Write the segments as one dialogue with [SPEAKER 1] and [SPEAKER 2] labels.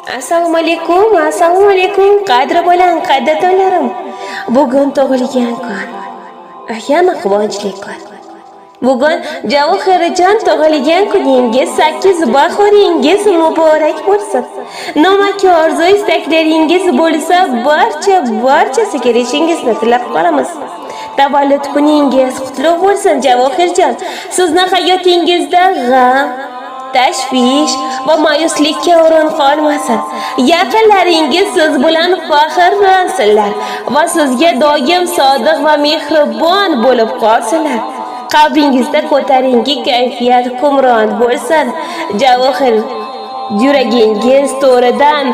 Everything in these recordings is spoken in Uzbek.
[SPEAKER 1] Assalomu alaykum, assalomu alaykum, qadri bolam, qadrdonlarim. Bugun tug'ilgan kun. Yana quvonchli kun. Bugun Javohirjon tug'ilgan kuningiz, 8 bahoringiz muborak bo'lsin. Nimaki orzu istaklaringiz bo'lsa, barchasi kelishingizni tilab qolamiz. Tavallud kuningiz qutlug' bo'lsin, Javohirjon. Sizni hayotingizda g'am, tashvish va ma'yuslikka o'rin qolmasin. Yaqinlaringiz siz bilan faxrlansinlar va sizga doim sodiq va mehribon bo'lib qolsinlar. Qalbingizda ko'tarinki kayfiyat hukmron bo'lsin. Javohir, yuragingiz to'ridan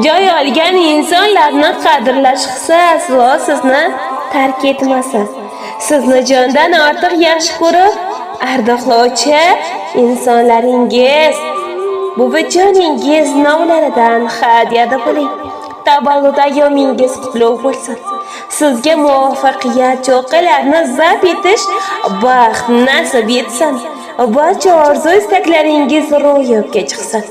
[SPEAKER 1] joy olgan insonlarni qadrlash hissi aslo sizni tark etmasin. Sizni jondan ortiq yaxshi ko'rib, ardoqlovchi insonlaringiz buvijoningiz nomlaridan hadyada bo'ling. Tavallud ayyomingiz qutlug' bo'lsin. Sizga muvaffaqiyat cho'qqilarini zabt etish baxt nasib etsin. Barcha orzu istaklaringiz ro'yobga chiqsin.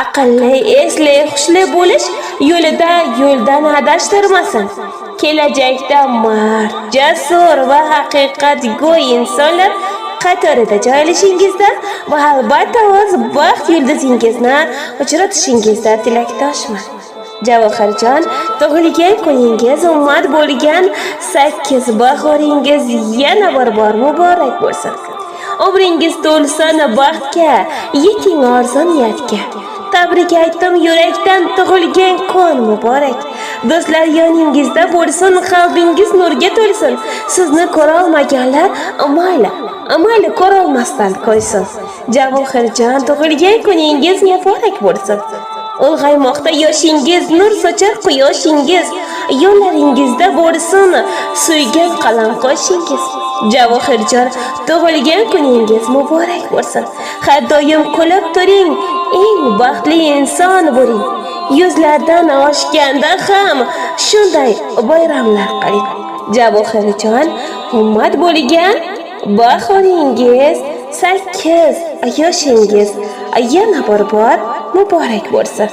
[SPEAKER 1] Aqlli, esli, hushli bo'lish yo'lida yo'ldan adashtirmasin. Kelajakda mard, jasur va haqiqatgo'y insonlar qatorida joy olishingizda va albatta o'z baxt yulduzingizni uchratishingizda tilakdoshman. Javohirjon, tug'ilgan kuningiz omad bo'lgan 8 bahoringiz yana bir bor muborak bo'lsin. Umringiz to'lsin baxtga, yeting orzu niyatga. Tabrik aytdim yurakdan, tug'ilgan kun muborak. Do'stlar yoningizda bo'lsin, qalbingiz nurga to'lsin. Sizni ko'ra olmaganlar mayli, mayli ko'ra olmasdan qo'ysin. Javohirjon, tug'ilgan kuningiz muborak bo'lsin. Ulg'aymoqda yoshingiz, nur sochar quyoshingiz, yo'llaringizda bo'lsin suygan qalam qoshingiz. Javohirjon, tug'ilgan kuningiz muborak bo'lsin. Har doim kulib turing, eng baxtli inson bo'ling. Yuzlardan oshganda ham shunday bayramlar qiling. Javohirjon, hurmat bo'lgan bahoringiz, 8 yoshingiz yana bir bor muborak bo'lsin.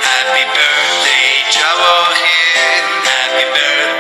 [SPEAKER 2] Happy birthday, Javohir. Happy birthday.